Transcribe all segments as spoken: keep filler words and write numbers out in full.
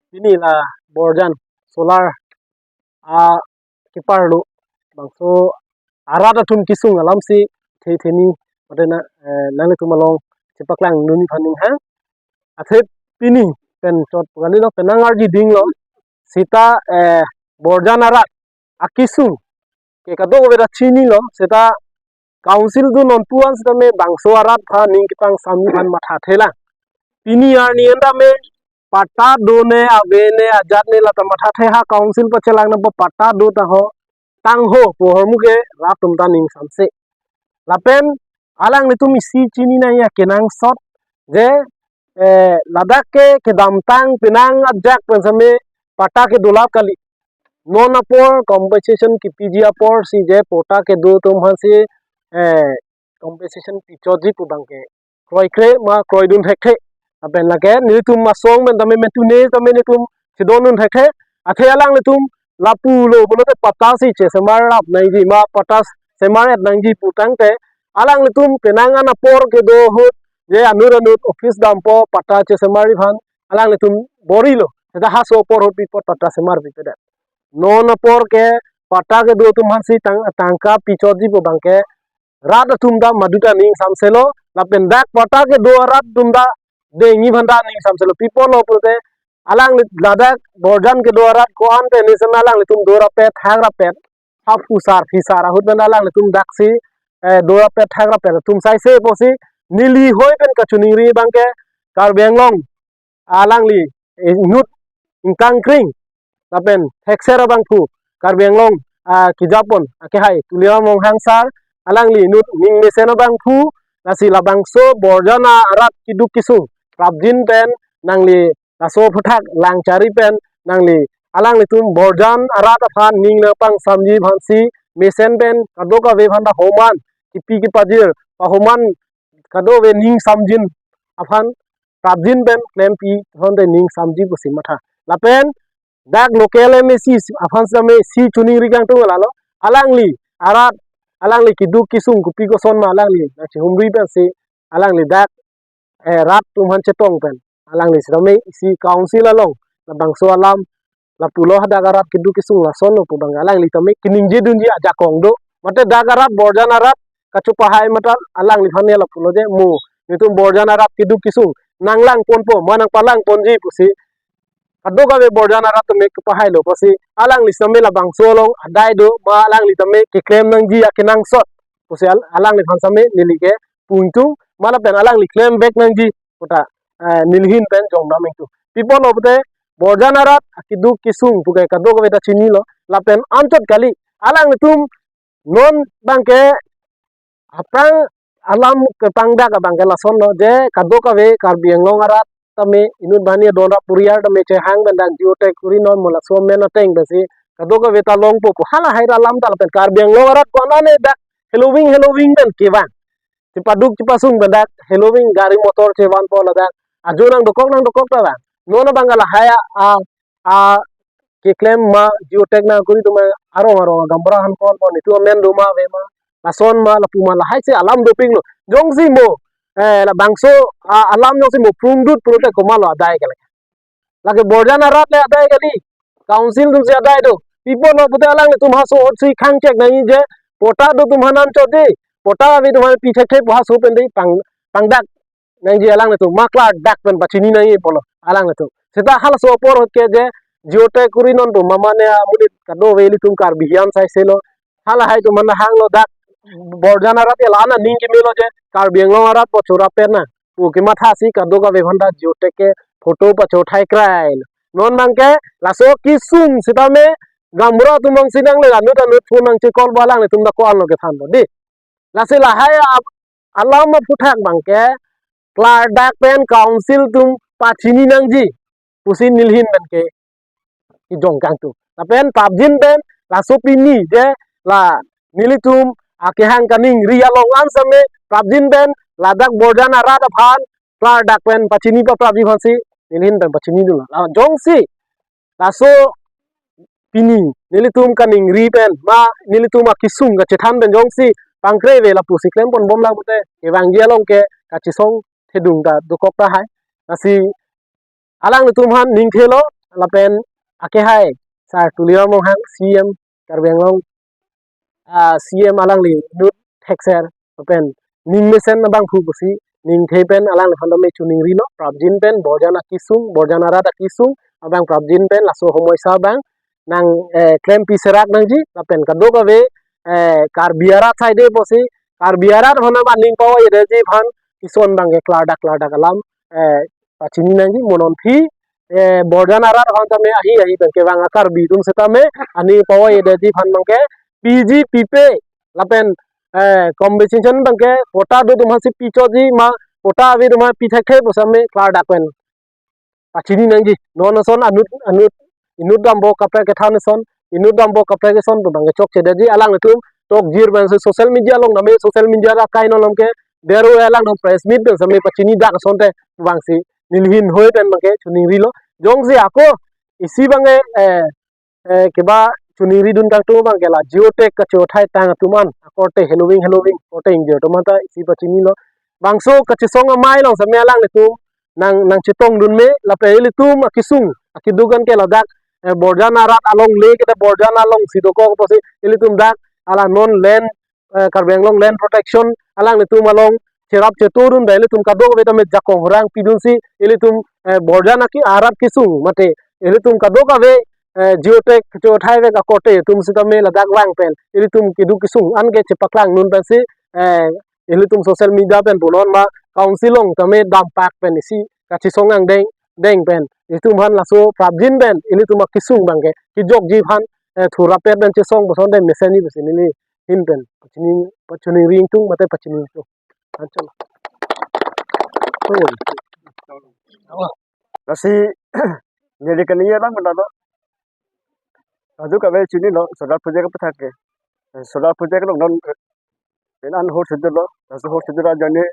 Pini la Borjan solar a keparlo bangso arat atum kesung alamsi the theni mate na, eh, nanglitum along chepaklang nuni phan ning ha. Athe pini pen chot pu kalilo, penang arji dinglo seta, eh, Borjan arat akesung ke kadokave ta chinilo, seta council do non puan seta me bangso arat aphan ning kepangsamji aphan mathathelang. Pini arni enda me patta do ne ave ne ajat ne lata mathathe ha, council pachelang nangpo, patta do ta ho tang ho pu ahormu ke rat atum ta ning samse. Lapen alanglitum isi chini nangji akenangsot je, eh, ladak ke kedamtang penang ajak pen seta me patta ke dolap kali. Non apor compensation kepiji apor si je patta kedo atum aphansi, eh, compensation pichotji pu abang ke kroikre ma kroidun thekthe. Lapen lake nelitum asong pen tame metune tame nelitum chedondun thekthe. Athe alanglitum lapulo pulote patta si chesemar rap nangji ma patta semar et nangji pu tangte alanglitum penang an apor kedo ahut je anut anut office dampo patta chesemarji aphan alanglitum borilo. Seta haso apor ahut pi apot patta semarpipedet. Non apor ke patta kedo atum aphansi tang, tangka pichotji pu abang ke rat atum ta maduta ning samselo, lapen dak patta kedo arat atum ta dengji aphan ta ning samselo. Pi apotlo pulote alangli ladak Borjan kedo arat ko-an pen ni seta alanglitum dorapet, thakrapet, ha phusar phisar ahut pen alanglitum daksi, eh, dorapet thakrapet atum saise pusi neli hoi pen kachiningri abang ke Karbi Anglong alangli, eh, inut ingkangkring lapen thekser abangphu Karbi Anglong, ah, kejapon akehai Tuliram Ronghang sir alangli inut ning mesen abangphu, lasi labangso Borjan arat keduk kesung prapjin pen nangli laso aphuthak langchari pen nangli alanglitum Borjan arat aphan ning nangpangsamji aphansi mesen pen kadokave aphan ta homan kipi kipajir pahoman kadokave ning samjin aphan prapjin pen klempi thonte ning samji pusi matha. Lapen dak local M A C aphan seta me isi chiningri kangtung lalo. Alangli arat, alangli keduk kesung kopi koson ma alangli nangchihumri pensi alangli dak, eh, rat atum aphan chetong pen alangli seta me isi council along labangso alam lapulo, hadak arat keduk kesung lasonlo pu abang alangli tame keningjedunji ajakong do. Mate dak arat Borjan arat kachopahai mate alangliphan ne lapulo je mo, nelitum Borjan arat keduk kesung nanglangponpo ma nangpalangponji pusi kadokave Borjan arat tame kepahailo pusi alangli seta me labangso along adai do ma alangli tame keklem nangji akenangsot pusi al-, alangliphan seta me neli ke pu ingtung ma lapen alangli klem back nangji puta, eh, neli ahin pen jongdam ingtung. Pi apotlo pulote Borjan arat akeduk kesung pu ke kadokave ta chinilo, lapen anchot kali alanglitum non abang ke aphrang alam kepangdak abang ke lasonlo je kadokave Karbi Anglong arat tame inut banghini adon rap puriar tame chehang pen dak geotag kuri non mo laso amen ateng pensi kadokave ta longpo pu halahai alam ta lapen Karbi Anglong arat ko-an ne dak heloving heloving pen kevang, chepaduk chepasung pen dak heloving gari motor chevanpo ladak ajo nangdokok nangdokok ta vang. Non abang ke lahai a, a, keklem ma geotag nangkuri atum arong arong gaonbura aphan ponpo, nelitum amen do ma ave ma, lason ma lapu ma lahai si alam dopiklo. Jongsi mo, eh, labangso, ah, alam jongsi mo prungdut pulote komatlo adai kali. Lake Borjan arat le adai kali. Council atumsi adai do. Pi apotlo pulote alanglitum haso ahutsi khangchek nangji je patta do atum aphan anchot de, patta ave atum aphan pi thekthe pu haso pen de pang, pangdak nangji alanglitum, ma klardak pen pachini nangji pulo alanglitum. Seta halaso apor ahut ke je geotag kuri non pu ma mane amonit kadokave ilitum Karbi hiam saiselo. Halahai atum aphan hanglo dak Borjan arat ke la-an aning kemelo je Karbi Anglong arat pu chorapet nang pu kemathasi kadokave aphan ta geotag ke photo pachothai krailo. Non abang ke laso kesung seta me gaonbura atum abangsi nangle anut anut phone nangche-call bo alanglitum ta ko-anlo kethanpo de. Lasi lahai a-, alam aphuthak abang ke klardak pen council atum pachini nangji pusi neli ahin pen ke kejong kangtung. Lapen prapjin pen laso pini je la nelitum akehang kaningri along an seta me prapjin pen ladak Borjan arat aphan klardak pen pachini paprapji aphansi neli ahin pen pachinidunlo. La jongsi laso pini nelitum kaningri pen ma nelitum akesung kachethan pen jongsi pangkre ave lapusi klemponbomlang pulote kevangji along ke kachesong thedung ta dokok tahai. Lasi alanglitum aphan ningthelo, lapen akehai Sar Tuliram Ronghang, C E M Karbi Anglong, ah, C E M alangli inut thekser lapen ning mesen abangphu pusi ningthe pen alangliphan tame choningrilo, prapjin pen Borjan akesung, Borjan arat akesung abang prapjin pen laso homoi sa abang nang, eh, klempi serak nangji lapen kadokave, eh, Karbi arat saide pusi Karbi arat aphan aning pavoi-edetji aphan kison abangke klardak klardak alam, eh, pachini nangji. Mo non aphi, eh, Borjan arat aphan tame ahi ahi abangke vang a-Karbi atum setame aning pavoi-edetji aphan abangke piji pipe lapen, eh, compensation abangke patta do atum aphansi pichotji ma patta ave atum aphan pi thekthe pu setame klardak pen pachini nangji. Non ason anut anut inut dampo kaprek kethan ason, inut dampo kaprek ason pu abangke chokchedetji. Alanglitum tokjir pensi social media along tame, social media akai non along ke dero alanglitum press meet pen setame pachini dak asonte pu abangsi neli hinhoi pen abangke choningrilo. Jongsi ako isi abangke, eh, eh, keba choningridun tangtung abangke la Geotech kachothai tang atum an akorte heloving heloving korte ingjir atum anta isi pachinilo. Bangso kachesong amei along setame alanglitum nang nangchetongdun me lapen ilitum akesung akeduk an ke ladak, eh, Borjan arat alongle kete Borjan alongsi dokok pusi ilitum dak ala non land, eh, Karbi Anglong Land Protection alanglitum along cherap chetodun da ilitum kadokave tame jakong horang pidunsi ilitum, eh, Borjan aki arat kesung mate ilitum kadokave, eh, Geotech chothai vek akorte atum setame ladak vang pen ilitum keduk kesung anke chepaklang dun pensi, eh, ilitum social media pen punon ma council along tame dampak pen isi kachesong angdeng deng pen ilitum aphan laso prapjin pen ilitum akesung abangke kejokji aphan, eh, thurapet pen chesong puson pen mesenji pusi neli hin pen pachini pachini ringtung mate pachini tung. Anchal. Lasi neli kani ya lang manda lo. Kadokave chinilo solar project aputhak ke. Solar project along non, eh, pen an hor sejolo, laso hor sejolo ajoine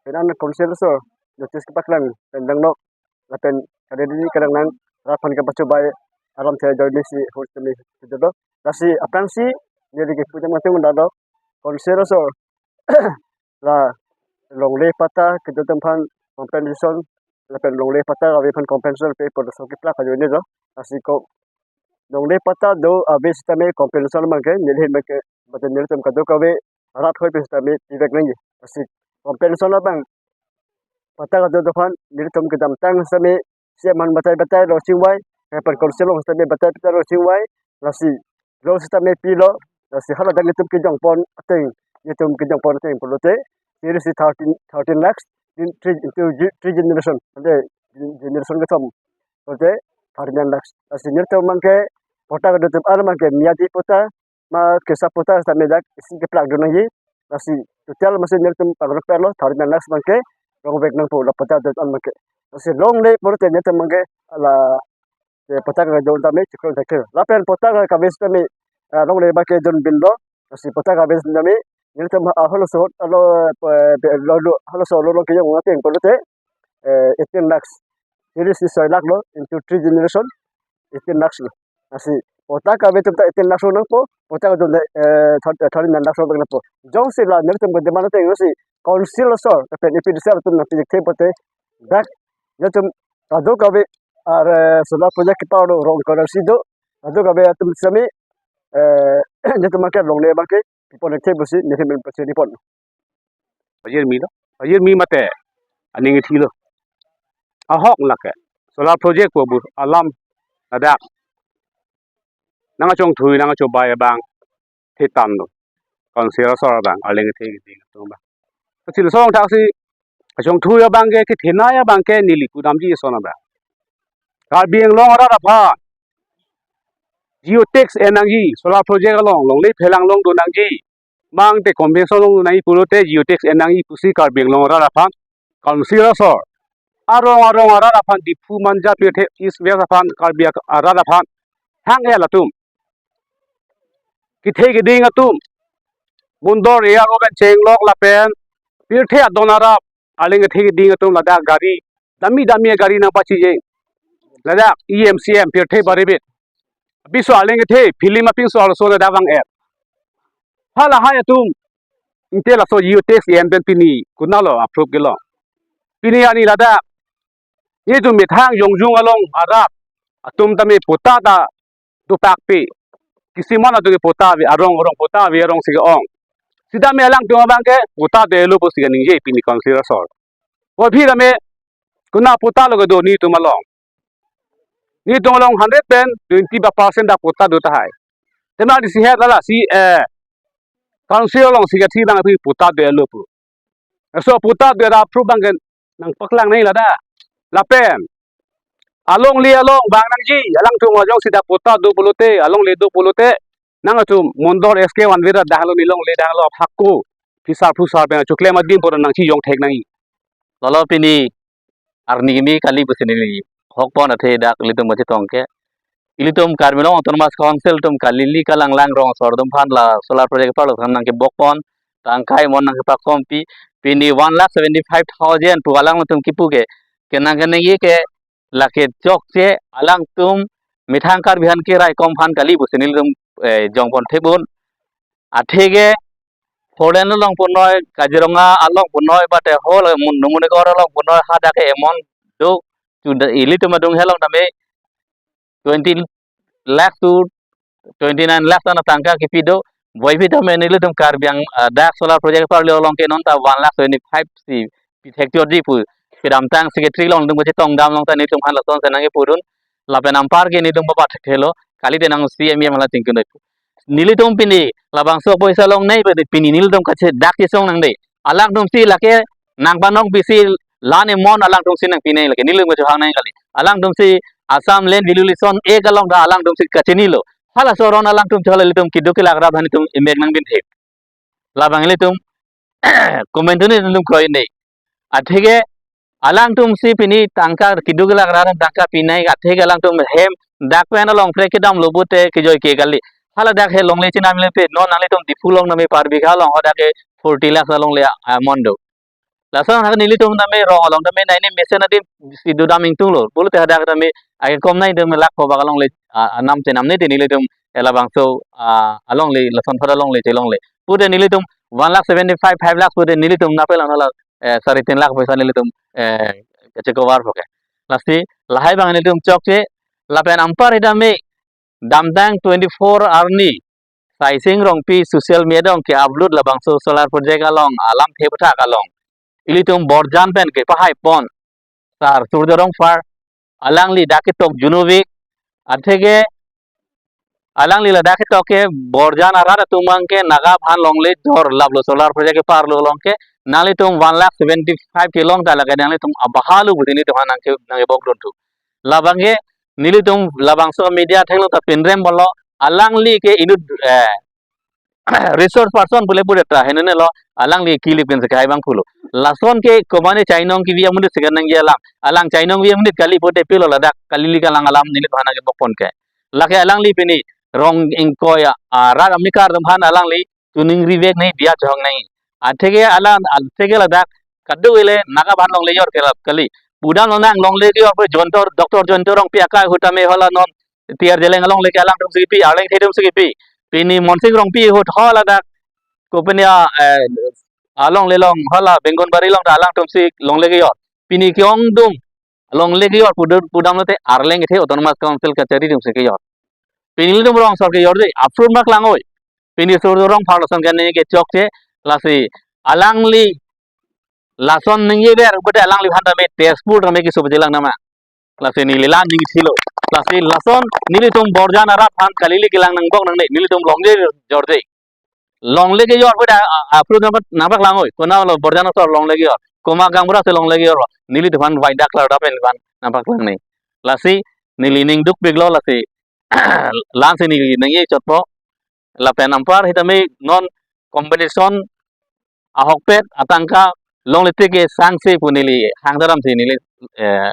pen an council aso notice kepaklang pen dang nok lapen kadedi kadang nang rat aphan kepachobei alam se ajoine si hor sejolo. Lasi aphrangsi neli kepu jam nangtum manda lo council aso la longle patta kedo atum aphan compensation lapen longle patta ave aphan compensation pe pu laso keplak ajoine lo. Lasi ko longle patta do ave setame compensation abangke neli hin abangke bate nelitum kadokave arat hoi pen setame pivek nangji. Lasi compensation abang patta kedo atum aphan nelitum kedamtang setame C E M aphan batai batai lo chingvai, eh, pen council along setame batai batai lo chingvai, lasi lo setame pilo, lasi hala dak nelitum kejongpon ateng, nelitum kejongpon ateng pulote, neli si thirteen, thirteen lakhs, in three, into ge-, three generation, ante generation kethom pulote thirty-nine lakhs. Lasi nelitum abangke patta kedo atum an abangke miyadi patta, ma kesa patta setame dak isi keplak dun nangji. Lasi total masi nelitum pangrok perlo thirty-nine lakhs abangke rongvek nangpo la patta do an abangke. Lasi longle pulote nelitum abangke la, eh, patta kedo tame chikron thekir. Lapen patta kave setame, eh, longle abangke dun binlo. Lasi patta kave setame nelitum aholoso alo, eh, pe-, lo, lo, holoso lo lo kejong ateng pulote, eh, eighteen lakhs. Neli si soi lakh lo into three generation, eighteen lakhs lo. Lasi patta kave atum ta eighteen lakhs lo nangpo, patta kedo atum ta, eh, thir-, eh, thirty-nine lakhs lo nangpo. Jongsi la nelitum kedemand ateng si council aso lapen A P D C atum nangpijik the pulote dak nelitum kadokave ar, eh, solar project kepado rong kara si do, kadokave atum setame, eh, nelitum abangke longle abangke pipon the pusi neli hin pen pachini pon. Pajirmi lo, pajirmi mate aning ithilo. Ahok lake solar project pu bu alam ladak nangkachongthui nangkachobei abang the tanglo. Council asor abang arleng kethe keding atum abang. Council asor thaksi kachongthui abangke kethenei abangke neli pudamji ason abang. Karbi Anglong arat aphan geotax en nangji, solar project along longle phelang along do nangji, mangte convention along do nangji pulote geotax en nangji pusi Karbi Anglong arat aphan council asor, arong arong arat aphan, Diphu, Manja, pirthe East West aphan, Karbi ak-, arat aphan hang-e latum. Kethe keding atum, Mondol area pen chenglok lapen pirthe adon arap arleng kethe keding atum ladak gari dami dami gari nangpachijeng. Ladak E M, C E M pirthe baribit. Piso arleng kethe film apinso arloso ladak vang-et. Halahai atum inte laso geotax en pen pini konatlo approve kelong? Pini arni ladak nelitum methang jongjung along arat atum tame patta ta dopakpe. Kisimon atum ke patta ave, arong arong patta ave, arong si ke-ong. Sitame alangtum abang ke patta do-etlo pusi kaningje pini council asor. Aphi tame konat patta lo kedo netum along? Netum along hundred pen twenty ba percent dak patta do tahai. Tema di si het lala si, eh, council along si kathi abang aphi patta do-etlo pu. Laso patta do-et approve abang ke nangpaklang nangji lata. Lapen alongle along vang nangji, alangtum ajong si dak patta do pulote, alongle do pulote, nangtum mondol S K one vera dahlo, nelongle dahlo, hako phisar phusar pen choklem adim pura nangchijong thek nangji. Lalo pini arni kimi kali pusi neli hokpon, athe dak ilitum kachetong ke, ilitum Karbi Anglong Autonomous Council atum kalili kalanglang rong asor atum aphan la solar project parlo than nangkebokpon, tangka emon nangkepakompi, pini one lakh seventy five thousand pu alangtum kipu ke, kenang keningje ke lake chokche, alangtum methang Karbi aphan keraikom aphan kali pusi nelitum, eh, jongpon thepon. Atheke Foreign along punoi, Kaziranga along punoi, bate hol mun numun ekor along punoi, hadak ke emon do, chuda ilitum adung helong tame twenty lakh to twenty nine lakh tana tangka kipi do. Boipi tame nelitum Karbi Ang-, ah, dak solar project parlo along ke non ta one lakh twenty five si pithek chotji pu kedamtang secretary along ilitum kachetong dam along ta nelitum aphan lasonsi nangkepudun. Lapen anpar ke nelitum papathek thelo, kalite nang C M E M hala chingkun doi pu. Nelitum pini labangso apoisa longnei, pini nelitum kache dak chesong nangde. Alangtum si lake nangpanong pisi lan emon alangtum si nangpinei, lake nelitum kachohang nangji kali. Alangtum si Assam Land Valuation Act along ta alangtum si kachinilo. Halaso aron alangtum chola ilitum keduk kelak rat aphan itum imek nangbin thek. Labang ilitum komantu ni ilitum kroi ne. Atheke alangtum si pini tangka keduk kelak rat aphan tangka pinei, atheke alangtum hem dak pen along prek kedamlo pute kejoi ke kali. Hala dak he longle chinam le pe, non nanglitum Diphu along tame per bigha along hadak ke forty lakhs alongle, ah, emon do. Lason hadak nelitum tame rong along tame nai ne mesen adim si dodam ingtunglo. Pulote hadak tame akekom nai tame lakh kobak alongle, ah, anam chenam ne te nelitum, eh, labangso, ah, alongle lason pada longle chelongle. Pute nelitum one lakh seventy five, five lakh pute nelitum napel ano la, eh, sari tin lakh apoisa nelitum, eh, kache cover poke. Lasi lahai abang nelitum chokche, lapen anpar tame damtang twenty four arni Saising Rongpi social media along ke-upload labangso solar project along alamthe aphuthak along ilitum Borjan pen kepahaipon Sar Surjya Rongphar, alangli dak ketok junuvik, atheke alangli ladak ketok ke Borjan arat atum abang ke Naga aphan longle jor laplo solar project keparlo along ke nanglitum one lakh seventy five kelong ta lake nanglitum abahalu pusi nelitum aphan nangke nangkebokdun thu. Labang ke nelitum labangso media theklong ta pinrem bolo, alangli ke inut, eh, resource person pule pule ta henene lo, alangli kilip ken sekai abang pulo. Lason ke komane chainong kevi amonit sekan nangji alam. Alang chainong vi amonit kali pute pilo ladak kalili kalang alam nelitum aphan nangkebokpon ke. Lake alangli pini rong ingkoi a, a, rat amnikar atum aphan alangli tuning rivek nei dia chohang nei. Atheke alang, atheke ladak kadu ile Naga aphan longle jor ke lap kali. Pudam lonang longle jor pe Jayanta, Doctor Jayanta Rongpi akai ahut tame hala non T R Jaleng alongle ke alangtum si kipi, Arleng Thedum si kipi. Pini Monsing Rongpi ahut hala dak kopine a, eh, alongle along hala Bengonbari along ta alangtum si longle kejor. Pini ke-ongdung longle kejor pudam, pudam lote Arleng kethe Autonomous Council kachari atum si kejor. Pini nelitum rong asor kejor de, aphrang mak lang oi. Pini Surjya Rongphar lason kene ke chokche, lasi alangli lason ningjever pute alangliphan tame Tezpur tame keso pejelang nama. Lasi neli la ning thilo. Lasi lason nelitum Borjan arat aphan kalili kelang nangbok nangne, nelitum longle jor de. Longle kejor pute a, a, aphrang nangpak, nangpaklang oi. Konat lo Borjan asor longle kejor, komat gaonbura si longle kejor, nelitum aphan vai dak klar dapen aphan nangpaklang ne. Lasi neli ning dukpiklo, lasi la-ansi neli ningje chotpo. Lapen anpar tame non compensation ahokpet atangka longle te ke sangse pu neli hang daram si neli, eh,